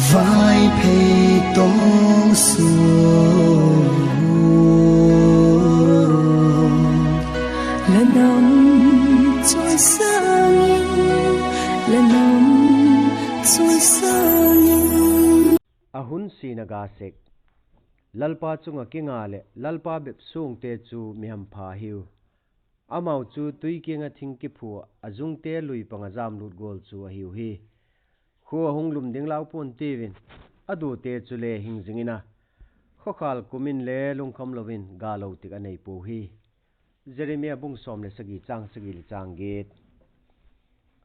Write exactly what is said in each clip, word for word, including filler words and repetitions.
Vaiphei tawng suang, la nam chawisâng in, la nam chawisâng in. A hun sina ga sek. Lalpa chung ah kinga leh Lalpa bep suangte chu mi hampha hiu. Amau chu tui kiang ah thing kiphu ah, a zungte lui pang ah jamlut gual chu ahiu hi. Khua a hung lum ding lau pua'n tiu in, a duate chule hing zing in a, khawkhâl kum inle lungkham lo in ga lo tik a nei puau hi. Jeremia bung sawm leh sagi, châng sagi leh châng giat.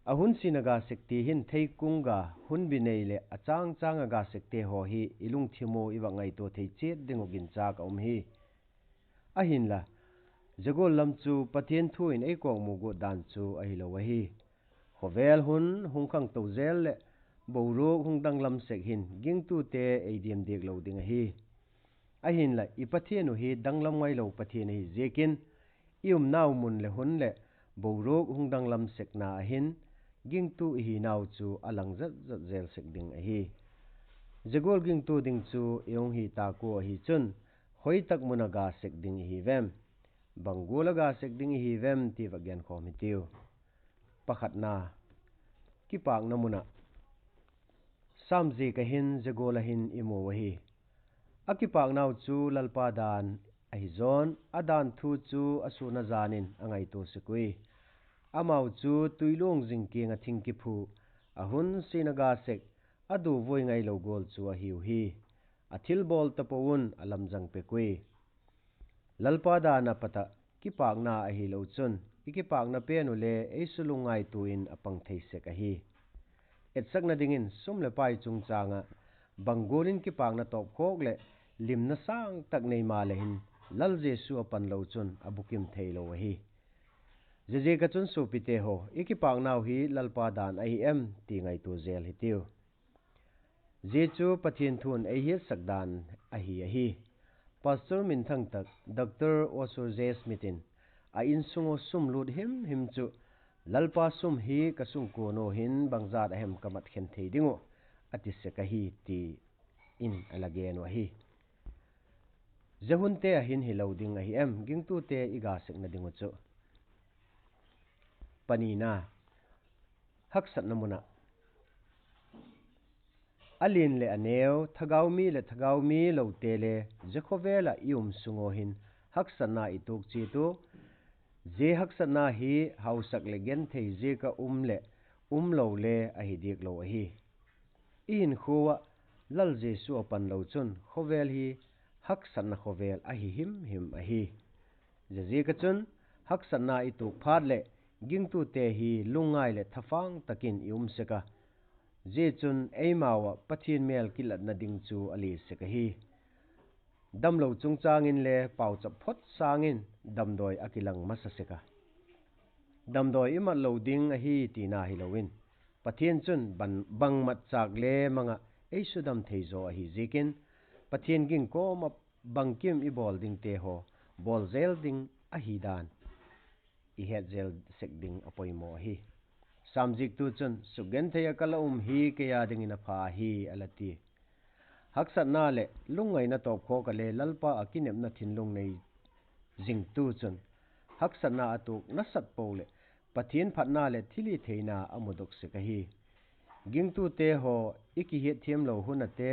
A hun sina ga sek ti hin theikung ga, hunbi nei leh a châng châng ah ga sekte haw hi i lungthim ua i vak ngaitua thei chiat ding uh ginchâk a um hi. Ahinla, zia gual lam chu Pathian thu in ei kawkmu guat dan chu ahilo ahi. Khawvel hun hung khangto zel leh boruak hung danglam sek hin gingtute ei diam diak lo ding ahi. Ahinla, i Pathian uh hi danglam ngailo Pathian ahi ziakin, i umnau mun leh hun leh boruak hung danglam sekna ah hin gingtu i hinau chu a lang zat zat zel sek ding ahi. Zia gual gingtu ding chu i hung hi ta kua ahi chun, hoi tak mun ah ga sek ding i hi vem? Bang gual ah ga sek ding i hi vem ti va genkhawm hitiu. Pakhatna, kipâkna mun ah. Sam ziak ah hin zia gual ah hin i mu ahi. A kipâknau chu Lalpa dan ahi zaw'n, a dan thu chu a sûn a jan in a ngaitua sek ui. Amau chu tuiluang zing kiang ah thing kiphu, a hun sina ga sek, a du vui ngailo gual chu ahiu hi. A thilbawl tapo un a lamzang pek ui. Lalpa dan ah pat ah kipâkna ahilo chun, i kipâkna pen uh le ei su lungngai tua in a pang thei sek ahi. Etsakna dingin sum leh pai chungchâng ah bang gual in kipâkna tawpkhawk leh limna sâng tak nei maleh hin, Lal Jesu a pan lo chun a bukim theilo ahi. Ziaziak ah chun suapite haw, i kipâknau hi Lalpa dan ahi em ti ngaitua zel hitiu. Zia chu Pathian thu'n ei hiatsak dan ahi ahi. Pastor minthang tak Doctor Oswald J. Smith in, a insung ua sum lût him him chu, Lalpa sum hi ka sungkuan ua hin bangzat a hem ka mat khen thei ding uh, a ti sek ahi, ti in a la gen uh ahi. Zia hunte ah hin hilo ding ahi em gingtute i ga sekna ding uh chu? Panina, haksatna mun ah. A lian leh a neu, thagau mi leh thagau mi lote le zia khawvel ah i um sung ua hin haksatna i tuak chiat ua, zia haksatna hi hausak leh genthei ziak ah um leh um lo le ahi diak lo ahi. I hinkhua ah Lal Jesu a pan lo chun khawvel hi haksatna khawvel ahi him him ahi. Ziaziak ah chun haksatna i tuak phat leh gingtute hi lungngai leh thafâng tak in i um sek a, zia chun eimau ah Pathian mêl kilatna ding chu a lia sek ahi. Damlo chungchâng inle pauchap phot sâng in damdawi a kilang masa sek a. Damdawi i mat lo ding ahi tina hilo in, Pathian chun bang, bangmatchâk le mang ah ei sudam thei zaw ahi ziakin, Pathian ging kawm ah bangkim i bawl dingte haw bawl zel ding ahi dan i het zel sek ding a poimaw ahi. Samziktu chun, sukgenthei ah ka la um hi kei â dingin a pha hi, a la ti. Haksatna leh lungngaina tawpkhawk ah le Lalpa ah kinepna thinlung nei zingtu chun, haksatna a tuak nasat po leh Pathian phatna leh thilhitheina a mudok sek ahi. Gingtute haw, i kihiatthiamlo hun ate,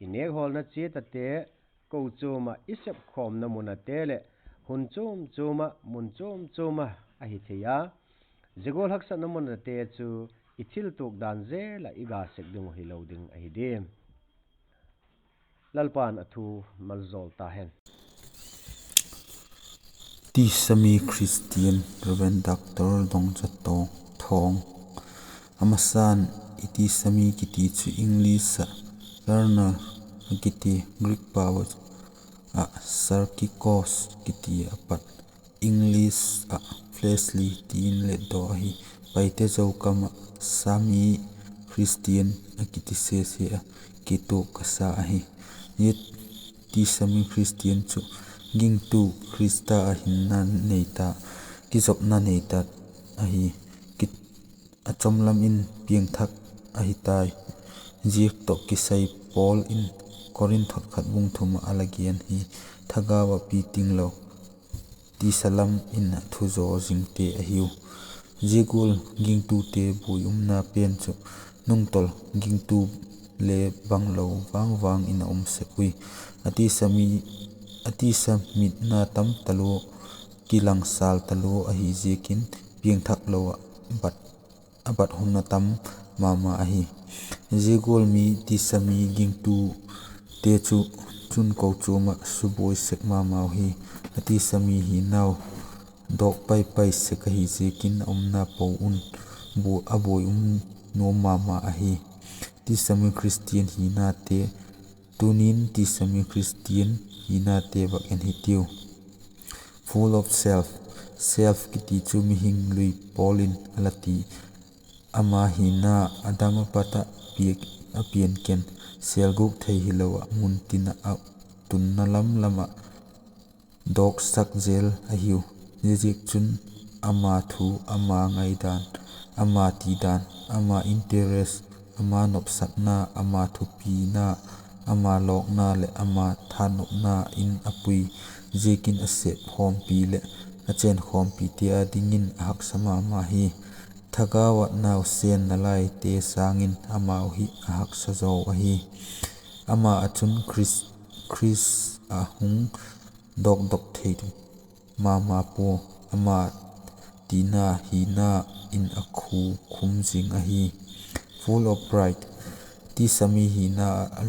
i nêkhawlna chiat ate, kochuam ah i sepkhawmna mun ate leh hun chuam chuam ah, mun chuam chuam ah ahi thei a, zia gual haksatna mun ate chu i thil tuak dan zel ah i ga sek ding uh hilo ding ahi diam? Lalpa'n a thu malzawl ta hen. Tisami Christian, Reverend Doctor Dongzatawng Thawng. A masa'n, i Tisami kiti chu English ah learner a kiti, Greek pau ah sarkikos kiti a pat, English ah fleshly ti in letdaw ahi. Paite zo kam ah Sami Christian a kiti sese a, kituak ka sa ahi. Zia Tisami Christian chu gingtu Khrista ah hinna nei ta, kizopna nei ta ahi. Ki, a chomlam in piangthak ahi tai. Ziak tawh kisai Paul in Korinth hotkhat bung thum ah a la gen hi thagau ah piting lo, tisa lam in thuzaw zingte ahiu. Zia gual gingtute buai umna pen chu nungtawl gingtu le banglo vang vang in a um sek ui. A tisa mi, a tisa mitna tam talua, kilangsal talua ahi ziakin piangthak lo ah bat a bat hun a tam ma ma ahi. Zia gual mi tisa mi gingtute chu chun kochuam ah subuai sek ma mau hi. A tisa mi hinau dawk pai pai sek ahi ziakin a umna po un bu-, a buai um nuam ma ma ahi. Tisa mi Khristian hinate, tunin tisa mi Khristian hinate vak en hitiu. Full of self. Self kiti chu mihing lui Paul in a la ti. Ama hina a dam a pat ah piak, a pian ken, sêlgûk thei hilo ah mun tin ah a tunna lam lam ah dawksak zel ahiu. Ziaziakchun ama thu, ama ngaidan, ama tidan, ama interest, ama nopsakna, ama thupina, ama lawkna leh ama thanopna in a pui ziakin a sep khawmpi leh a chên khawmpite â dingin a haksa ma ma hi. Thagau ah nausen nalaite sâng in amau hi a haksa zaw ahi. Ama ah chun Khrist, Khrist a hung dawkdok thei ma ma pua, ama tina hina in a khu khum zing ahi. Full of pride. Tisa mi hina ah a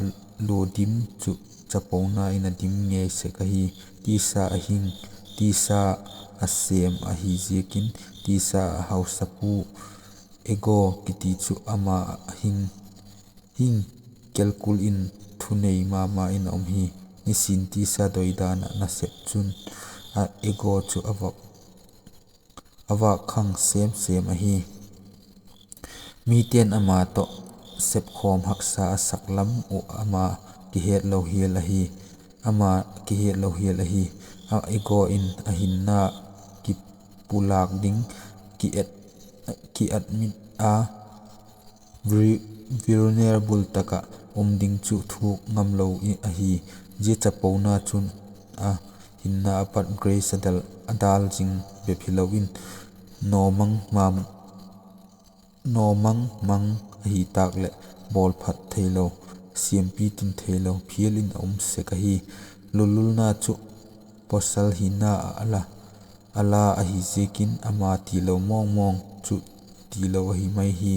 lua dim chu chapona in a dim ngei sek ahi. Tisa a hing, tisa a sêm ahi ziakin tisa a hausapu ego kiti chu ama hing, hing kelkul in thunei ma ma in a um hi. Nisin tisa doidan ah nasep chun a ego chu a vâk, a vâk khang sêm sêm ahi. Mite'n ama tawh sepkhawm haksa a sak lam uh ama kihetlo hial ahi. Ama kihetlo hial ahi. A ego in a hinna kipulâk ding ki et, ki admit a, vul-, vulnerable tak ah um ding chu thuak ngamlo i ahi. Zia chapona chun a hinna a pat grace a dal, a dal zing bep hilo in, nawmang ma, nawmang mang ahi tâk leh bawlphat theilo, siampi tin theilo phial in a um sek ahi. Lululna chu pawsal hina ah a la, a la ahi ziakin ama tilo mawngmawng chu tilo ahi mai hi.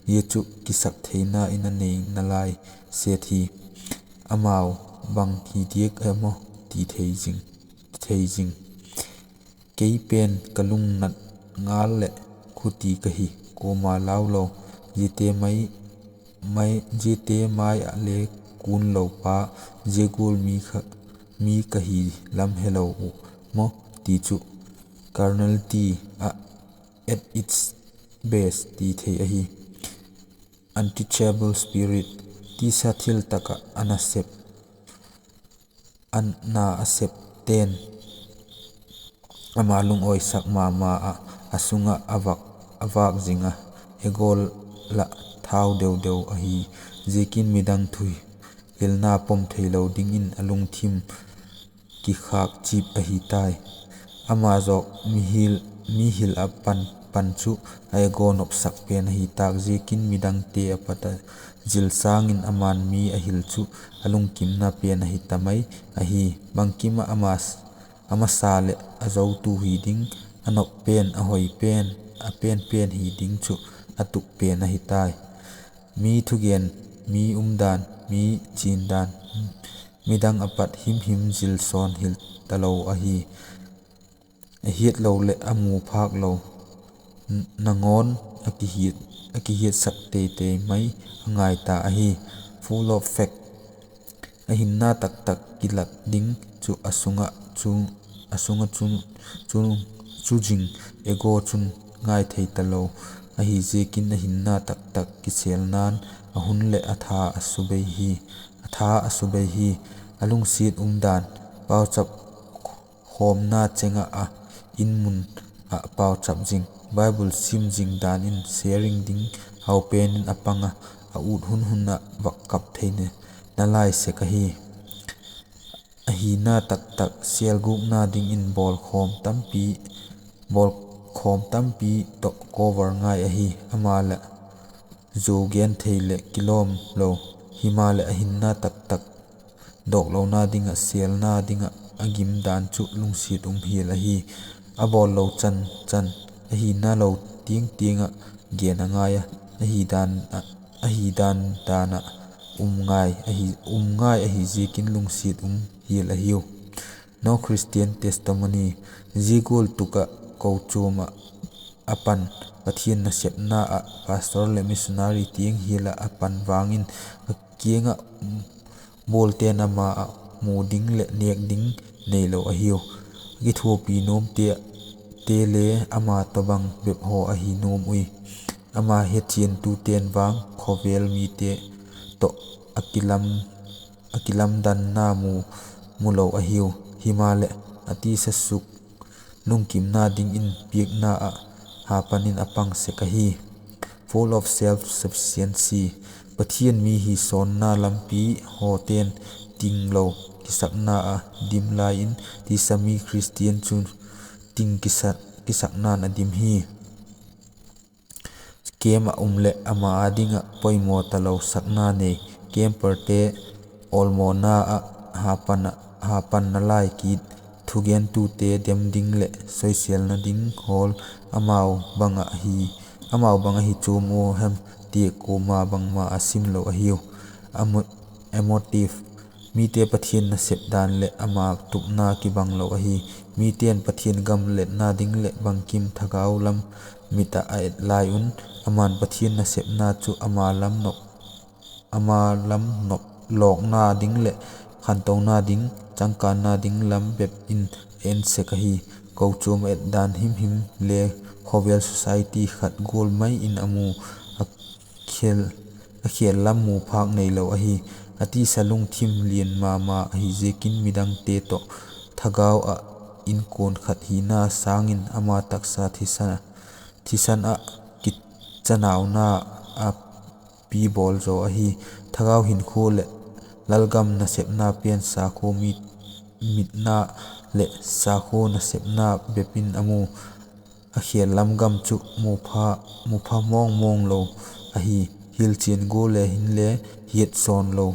Zia chu kisak theina in a nei nalai set hi. Amau bang hi diak a maw ti thei zing, ti thei zing. Kei pen ka lungnat ngal leh khuti ka hi, kuama lau lo, ziate mai, mai, ziate mai ah le kun lo pa, zia gual mi kha, mi ka hi lam helo uh maw ti chu carnality ah at its best ti thei ahi. Unteachable spirit, tisa thil tak ah a nasep, a na a septe'n ama lungawisak ma ma ah, a sung ah a vâk, a vâk zing a, ego lah thau deu deu ahi ziakin midang thu hilna pom theilo dingin a lungthim kikhâk chip ahi tai. Ama zawk mi hil, mi hil ah pan, pan chu a ego nopsak pen ahi tâk ziakin midangte a pat a zil sâng in ama'n mi a hil chu a lungkimna pen ahi ta mai ahi. Bangkim ah ama, a masa leh a zotu hi ding, a nop pen, a hoi pen, a pen pen hi ding chu a tup pen ahi tai. Mi thugen, mi umdan, mi chin dan, midang a pat him him zil sawn hil talo ahi. A hiatlo leh a mu phâk lo, n-, nangawn a kihiat, a kihiatsak tei tei mai a ngai ta ahi. Full of fact. A hinna tak tak kilat ding chu a sung ah chu, a sung ah chu, chu, chu zing ego chun ngai thei talo ahi ziakin a hinna tak tak kisêlna'n a hun leh a tha a subei hi, a tha a subei hi. A lungsiat umdan, pauchap khawmna cheng ah a, in mun ah pauchap zing, Bible sim zing dan in sharing ding hau pen in a pang a, a ut hun hun ah vak kap theina nalai sek ahi. A hina taktak selgûkna dingin bawlkhawm tampi, bawlkhawm tampi tawh cover ngai ahi. Ama leh zuau gen thei leh kilawm lo, himaleh a hinna taktak dawklona ding ah, selna ding ah a gim dan chu lungsiat um hial ahi. A bawl lo chan chan, a hina lo tiang tiang ah gen a ngai a, a hi dan, a hi dan dan ah um ngai ahi, um ngai ahi ziakin lungsiat um hial ahiu. No Christian Testimony. Zia gual tuk ah kochuam ah a pan, Pathian nasepna ah pastor leh missionary tiang hial ah a pan vang in, a kiang ah bawlte'n ama ah mu ding leh nêk ding neilo ahiu. Kithuapi nuamte, te le ama tawhbang bep haw ahi nuam ui. Ama hetchiantute'n vang khawvel mite tawh a kilam, a kilamdanna mu, mu lo ahiu. Himaleh, a tisa suk lungkimna dingin piakna ah hapan in a pang sek ahi. Fall of self-sufficiency. Pathian mi hi sawnna lampi hawte'n tinglo kisakna a dim lai in, tisa mi Christian chu ting kisa-, kisakna'n a dim hi. Camp ah um leh ama â ding ah poimaw talo sakna nei, camperte awlmawna ah hapan, hapan nalai kit, thugentute dem ding leh soiselna ding hawl amau bang ahi, amau bang ahi chuam ua hem ti kuama bangma a sim lo ahiu. Amo-, emotive, mite Pathian nasep dan leh ama tupna kibang lo ahi. Mite'n Pathian gam letna ding leh bangkim thagau lam mit ah a et lai un, aman Pathian nasepna chu ama lam nop, ama lam nop lawkna ding leh khantona ding, changkanna ding lam bep in a en sek ahi. Kochuam a et dan himhim le khawvel society khat gual mai in a mu, a khel, a khel lam mu phâk neilo ahi. A tisa lungthim lian ma ma ahi ziakin midangte tawh thagau ah inkuan khat hina sâng in ama taksa thisan, thisan ah kichanauna a pi bawl zaw ahi. Thagau hinkhua leh lalgam nasepna pen sakhua mi, mitna leh sakhua nasepna bep in a mu, a khel lam gam chu mu pha, mu pha mawng mawng lo ahi. Hilchian gual le hinle hiat sawm lo,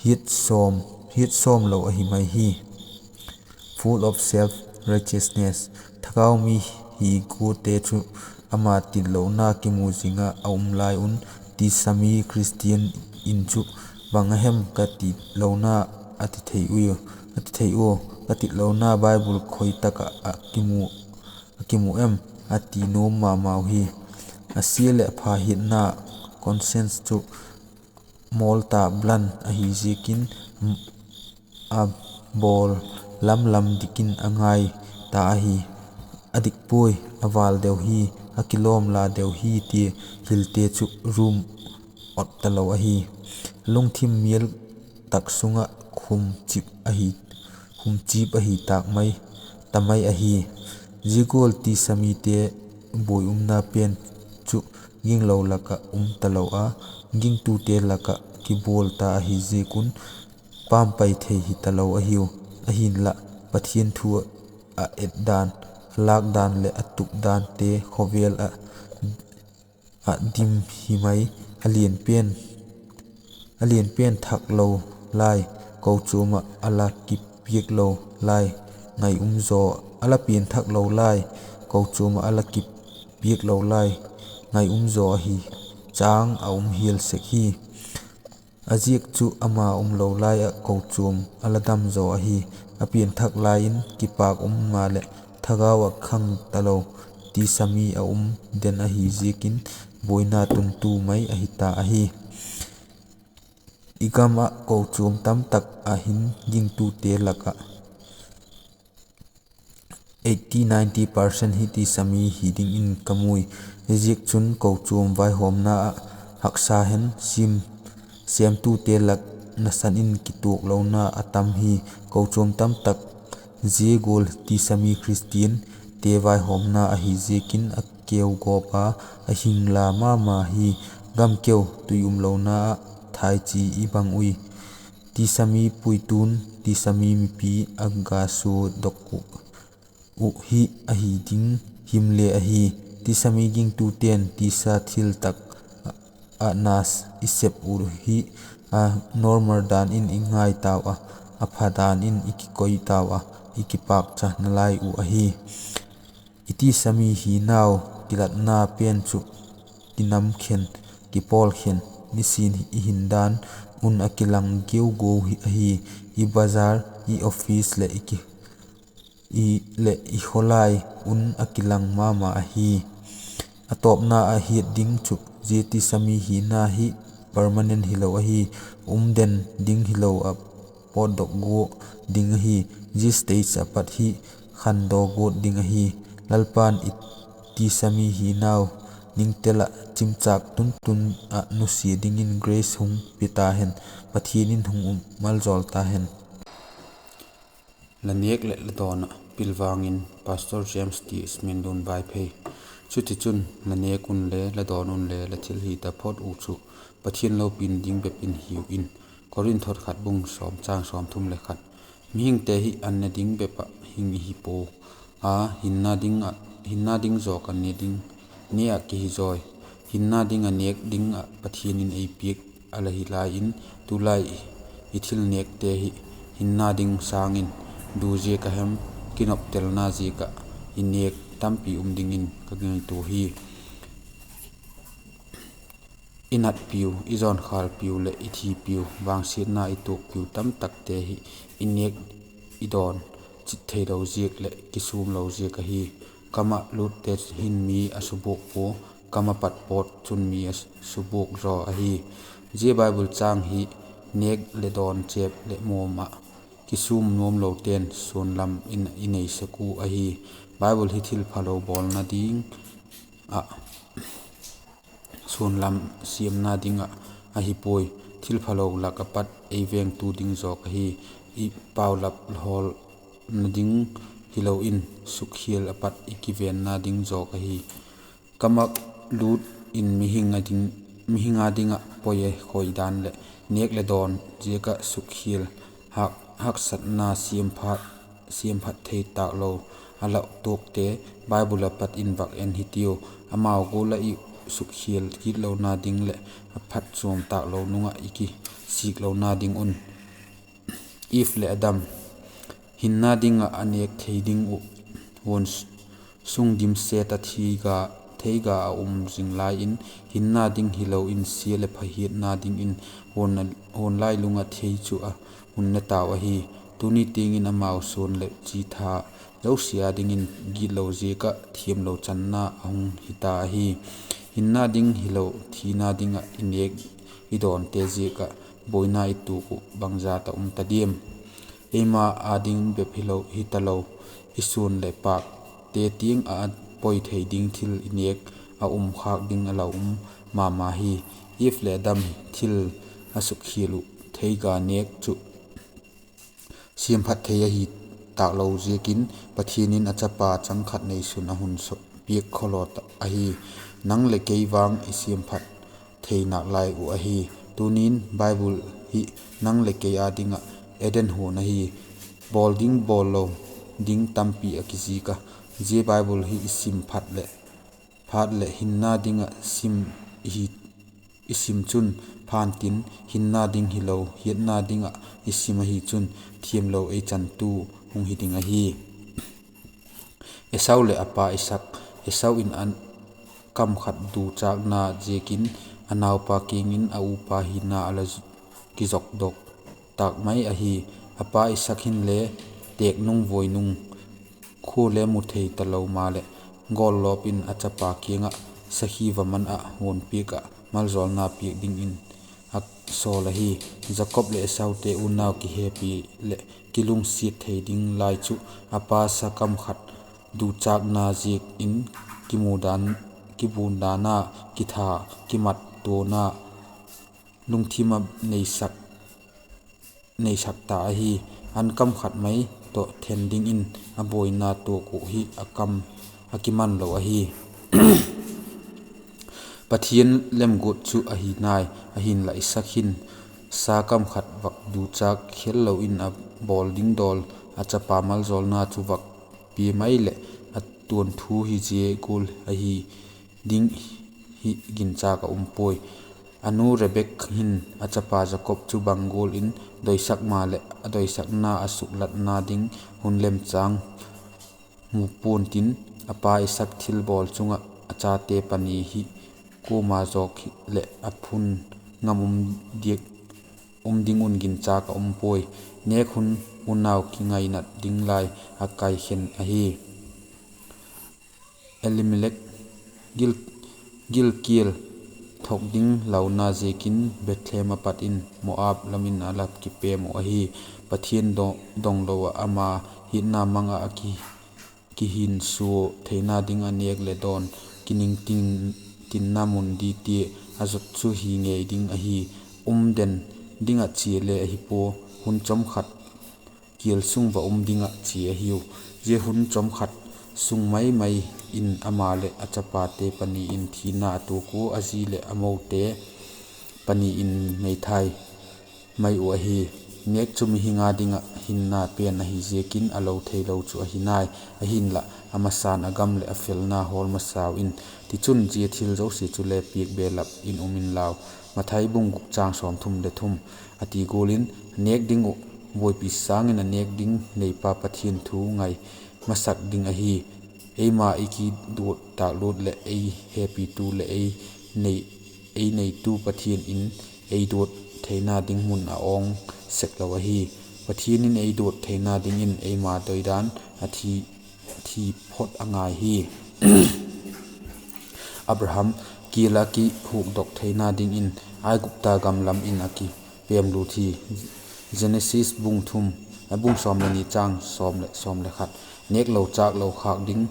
hiat sawm, hiat sawm lo ahi mai hi. Full of self-righteousness. Thagau mi hi guate chu ama titlona kimu zing ah a um lai un, tisa mi Christian in chu bang a hem ka titlona a ti thei ui, a ti thei ua, ka titlona Bible khoi tak ah a kimu, a kimu em a ti nuam ma mau hi. A sia leh pha hiatna conscience chu mawl ta, blunt ahi ziakin, a bawl lam lam dik in a ngai ta ahi. A dik puai, a vâl deu hi, a kilawm la deu hi tia hilte chu rum ot talo ahi. Lungthim mial tak sung ah khum chip ahi, khum chip ahi tâk mai, ta mai ahi. Zia gual tisa mite buai umna pen chu ginglo lak ah um talo a, gingtute lak ah kibual ta ahi ziak un, pampai thei hi talo ahiu. Ahinlah, Pathian thu a et dan, a lâk dan leh a tup dante khawvel ah, ah dim hi mai. A lian pen, a lian pen thak lo lai, kochuam ah a la kipiak lo lai, ngai um zaw, a la pian thak lo lai, kochuam ah a la kipiak lo lai, ngai um zaw ahi, châng a um hial sek hi. A ziak chu ama um lo lai ah kochuam a la dam zaw ahi. A pian thak lai in kipâk um maleh thagau ah khang talo, tisa mi a um den ahi ziakin buaina tuntu mai ahi ta ahi. I gam ah kochuam tam tak ah hin gingtute lak ah eighty, ninety percent hi tisa mi hi dingin ka mu ui. Ziakchun kochuam vaihawmna ah haksa hen sim, sêmtute lak nasan in kituaklona a tam hi. Kochuam tam tak zia gual tisa mi Khristiante vaihawmna ahi ziakin a keu gawp a, a hing la ma ma hi. Gamkeu tui umlona ah thaichi i bang ui. Tisami puitun tisami mipi a ga suadok uh uh hi ahi ding him le ahi. Tisami gingtute'n tisa thil tak ah nas i sep uh hi a normal dan in i ngai tau a, a pha dan in i kikoi tau a, i kipâkcha nalai uh ahi. I tisami hinau kilatna pen chu kinam khen, kipawl khen, nisin i hindan un a kilang geu geu hi ahi. I bazar, i office leh i ki i leh i khawlai un a kilang ma ma ahi. A tawpna ah hiat ding chu zia tisami hina hi permanent hilo ahi. Um den ding hilo ah pawtdok guat ding ahi. Zia stage ah pat hi khandaw guat ding ahi. Lalpa'n i tisami hinau ningtel ah chimchâk tuntun ah nusia dingin grace hung pe ta hen. Pathian in hung um maljawl ta hen. La nêk leh la dawn ah pilvang in, Pastor James T. Smith, Lun Vaiphei. Chutichun, la nêk unle, la dawn unle, la thil hi taphot uh chu Pathian lopina ding bep in hiu in. Korinth khat bung sawm chang sawmthum le khat. Mihingte hi an ne ding bep ah hing i hi pua a, hinna ding ah, hinna ding zawk a ne ding, ne ah kihi zawi. Hinna ding ah nêk ding ah Pathian in ei piak a la hi lai in, tulai i thil nêkte hi hinna ding sâng in, du ziak a hem, kinoptelna ziak ah i nêk tampi um dingin ka ngaitua hi. I natpiu, i zawnkhâlpiu leh i thipiu, vangsiatna i tuakpiu tamtakte hi i nêk i dawn chit theilo ziak leh kisûm lo ziak ahi. Kam ah lutte hin mi a subuak pua, kam ah pat pawt chun mi a subuak zaw ahi. Zia Bible châng hi nêk leh dawn chêp leh muam ah kisûm nuamlote'n suan lam in i neisak uh ahi. Bible hi thil phalo bawlna ding ah suan lam siamna ding ah ahi puai, thil phalo lak ah pat ei vengtu ding zawk ahi. I paulap hawlna ding hilo in, sukkhial ah pat i kivenna ding zawk ahi. Kam ah lût in mihing â ding ah poi a khoi dan leh nêk leh dawn ziak ah sukkhial, haksatna siamphat thei tâk lo a la tuakte Bible ah pat in vak en hitiu. Amau gual ah i sukkhial gitlona ding leh a phatchuam tâk lo nung ah i kisiklona ding un. Eve leh Adam hinna ding ah a nêk thei ding uh huan sung dimset ah theiga a um zing lai in, hinna ding hilo in sia leh pha hiatna dingin huan lailung ah thei chu a hun ne tau ahi. Tuni tiang in amau suan leh chi tha zosia â dingin gitlo ziak ah thiamlo channa a hung hita ahi. Hinna ding hilo thina ding ah i nêk i dawnte ziak ah buaina i tuak uh bangzat ah um ta diam? Eima â ding bep hilo hitalo, i suan leh pâkte tiang ah a poi thei ding thil i nêk a um khâk ding a la um ma ma hi. Eve leh Adam thil a sukkhial uh theiga nêk chu siamphat thei ahi tâk lo ziakin Pathian in a chapa chang khat neisun a hun piak khawlaw ahi. Nang leh kei vang i siamphat thei nâk lai uh ahi. Tuni'n Bible hi nang leh kei â ding ah Eden huan ahi. Bawl ding bawl lo ding tampi a kizik a, zia Bible hi i sim phat leh hinna ding ah i sim chun pha ntin, hinna ding hilo hiatna ding ah i sim ahi chun thiamlo ei chantu hung hi ding ahi. Esau leh a pa Isak. Esau in a kam khat duchâkna ziakin a naupa kiang in a upa hina a la kizawkdok tâk mai ahi. A pa Isak hinle têk nung vuai nung, khua le mu thei talo maleh, gawllawp in a chapa kiang ah sakhi va man ah huan piak ah maljawlna piak dingin a sawl ahi. Jakob leh Esaute unau kihepi leh kilungsiat thei ding lai chu a pa sa kam khat duchâkna ziak in kimudan, kibundana, kitha, kimattuana, lungthim ah neisak neisak ta ahi. An kam khat mai tawh then dingin a buaina tuak uh hi a kam a kiman lo ahi. Pathian lemguat chu ahi nai. Ahinla, Isaak hin sa kam khat vak duchâk khel lo in a bawl ding dawl, a chapa maljawlna chu vak pia mai leh a tuanthu hi zia gual ahi ding hi ginchâk ah um puai. A nu Rebek hin a chapa Jakob chu bang gual in doisak maleh, a doisakna a suklatna ding hun lemchâng mu pua'n tin, a pa Isaak thilbawl chung ah a chate pani hi kuama zawk hileh a phun ngam um ding un ginchâk ah um puai. Nêk hun unau kingainat ding lai a kaikhen ahi. Elimelek gilkial thok ding launa ziakin Bethlehem a pat in Moab lam in a la kipem uh ahi. Pathian donglo ah ama hitna mang ah a kihinsua theina ding a nêk leh dawn kiningtinna mun di tia a zot chu hi ngei ding ahi. Um den ding ah chia le ahi pua, hun chawm khat kial sung va um ding ah chia ahiu. Zia hun chawm khat sung mai mai in ama leh a chapate pani in thina a tuak ua, a zi leh a mote pani in meithai mai uh ahi. Nêk chu mihing â ding ah hinna pen ahi ziakin a lo theilo chu ahi nai. Ahinlah, a masa'n a gam leh a felna hawl masau in; tichun, zia thil zosia chule piak belap in um inlau. Mathai bung guk châng sawmthum le thum. A ti gual in, nêk ding uh buaipi sâng in a nêk ding neipa Pathian thu ngai masak ding ahi. Eima i kiduat tâklut leh ei hepitu leh ei neitu Pathian in ei duat theina ding mun a awng sek lo ahi. Pathian in ei duat theina dingin eima doidan a thi phot a ngai hi. Abraham kial ah kihukdok theina dingin Aigupta gam lam in a kipemlut hi. Genesis bung sawm le ni châng sawm leh sawm le khat. Nêklo châklo khâk ding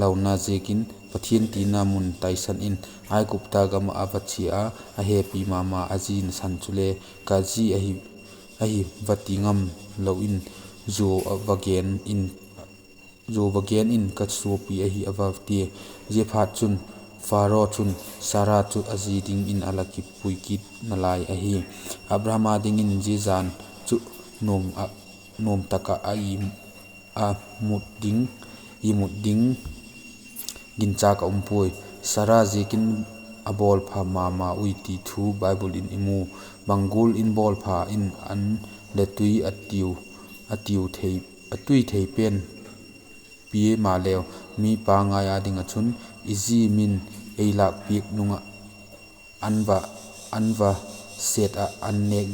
launa ziakin Pathian tina mun taisan in Aigupta gam ah a va chia a, a hepi ma ma a zi nasan chule, Ka zi ahi, va ti ngam lo in, zua va gen in ka suapi ahi, a va tia. Ziaphatchun, Pharaoh chun Sarah chu a zi dingin a la kipui kit nalai ahi. Abraham â dingin zia jan chu nuam tak ah a imut ding ginchâk ah um puai. Sarah ziakin a bawlpha ma ma ui ti thu Bible in i mu. Bang gual in bawlpha in an le tui a tui thei pen pia maleu, mi pangai â ding ah chun i zi min ei lâkpiak nung ah an va set ah an nêk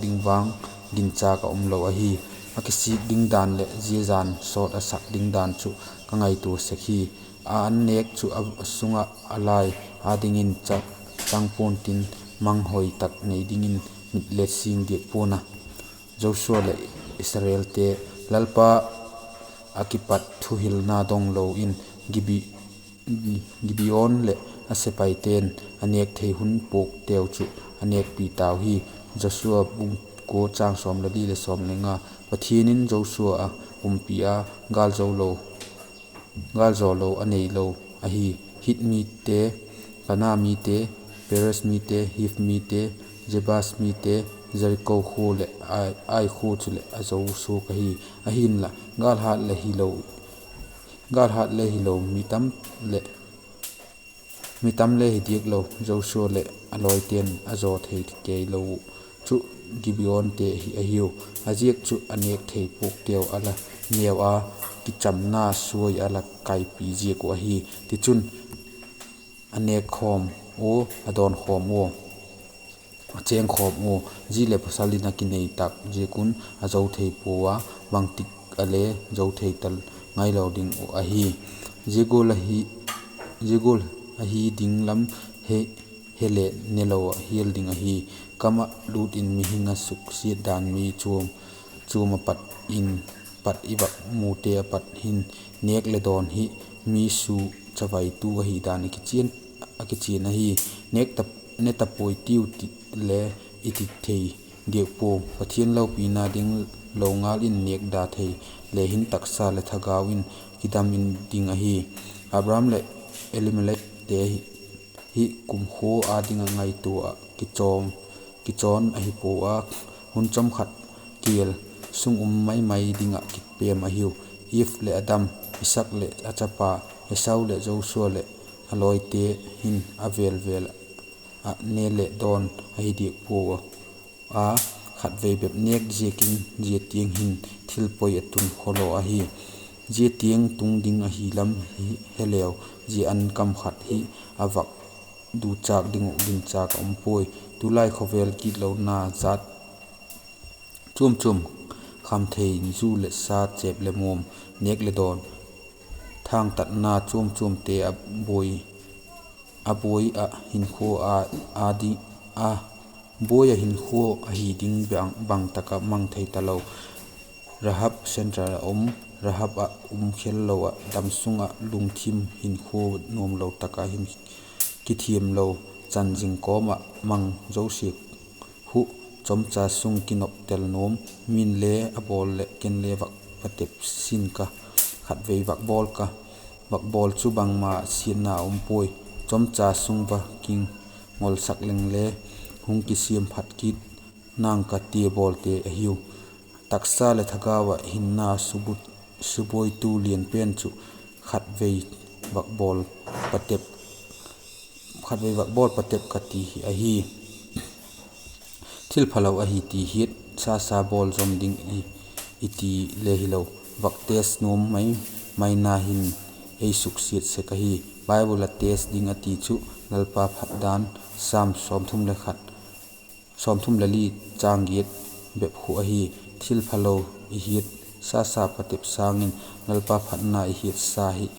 ding vang ginchâk ah um lo ahi. A kisik ding dan leh zia jan sawt a sak ding dan chu ka ngaitua sek hi. A an nêk chu a sung ah a lai â dingin chang pua'n tin, mang hoi tak nei dingin mit le sîng diak pua'n a. Joshua leh Israelte. Lalpa a kipat thuhilna dong lo in Gibeon leh a sepaite'n a nêk thei hun puakteu chu a nêkpi tau hi. Joshua bung kua châng sawm le li le sawm le nga. Pathian in Joshua a umpi a, gâlzawlo a neilo ahi. Hit mite, Kana mite, Periz mite, Hiv mite, Jebus mite, Jeriko khua leh Ai khua chuleh a zo suak ahi. Ahinla, gâlhat le hilo, mi tam le hi diak lo, Joshua leh a lawite'n a zaw thei keilo uh chu Gibeonte ahiu. A ziak chu a nêk thei puakteu a la neu a, kichamna suai a la kaipi ziak uh ahi. Tichun, a nêkkhawm ua, a dawnkhawm ua, a chêngkhawm ua, zi leh pawsal in a kinei tâk ziak un a zo thei pua a, bangtik a le zo thei ta ngailo ding uh ahi. Zia gual ahi ding lam he leh nelo ah hial ding ahi. Kam ah lût in mihing a suksiat dan mi chuam a pat in, pat i vak mute a pat hin nêk le dawn hi mi su chavaitu ahi dan a kichian ahi. Ne tapuai tiu ti le i ti thei diak pua. Pathian lopina ding lo ngal in nêk da thei le hin taksa leh thagau in kidam in ding ahi. Abraham leh Elimelek te hi kumkhua â ding ah ngaitua ah kichawn ahi pua a, hun chawmkhat kêl sung um mai mai ding ah kipêm ahiu. Eve leh Adam, Isaak leh a chapa Esau leh Joshua leh a lawite hin a vêl vêl ah ne leh dawn ahi diak pua a, khatvei bep nêk ziakin zia tiang hin thil poi a tun khawlaw ahi. Zia tiang tung ding ahi lam hi he leu, zia an kam khat hi a vak duchâk ding uh ginchâk a um puai. Tulai khawvel gitlona jat chuam chuam, khamthei, zu leh sa, chêp leh muam, nêk leh dawn, thângtatna chuam chuamte a buai ah hinkhua a, a di a buai ah hinkhua ahi ding bang tak ah mang thei talo. Rahab Central a um, Rahab ah um khel lo ah damsung ah lungthim hinkhua nuamlo tak ah hin kithiamlo, chan zing kawm ah mang zosia khu, chawmcha sung kinoptel nuam, min le a bawl leh ken le vak patep sin ka, khatvei vak bawl chu bangma siatna a um puai. Chawmcha sung va kingolsak leng le hung kisiam phat kit nang ka tia bawlte ahiu. Taksa leh thagau ah hinna subuaitu lian pen chu khatvei vak bawl patep, khatvei vak bawl patep ka ti hi ahi. Thil phalo ahi ti hiat sasa bawl zom ding i ti le hilo, vak test nuam mai maina hin ei suksiat sek ahi. Bible ah test ding a ti chu Lalpa phat dan, Sam sawmthum le khat, sawmthum le li châng giat bep khu ahi. Thil phalo i hiat sasa patep sâng in Lalpa phatna i hiatsa hi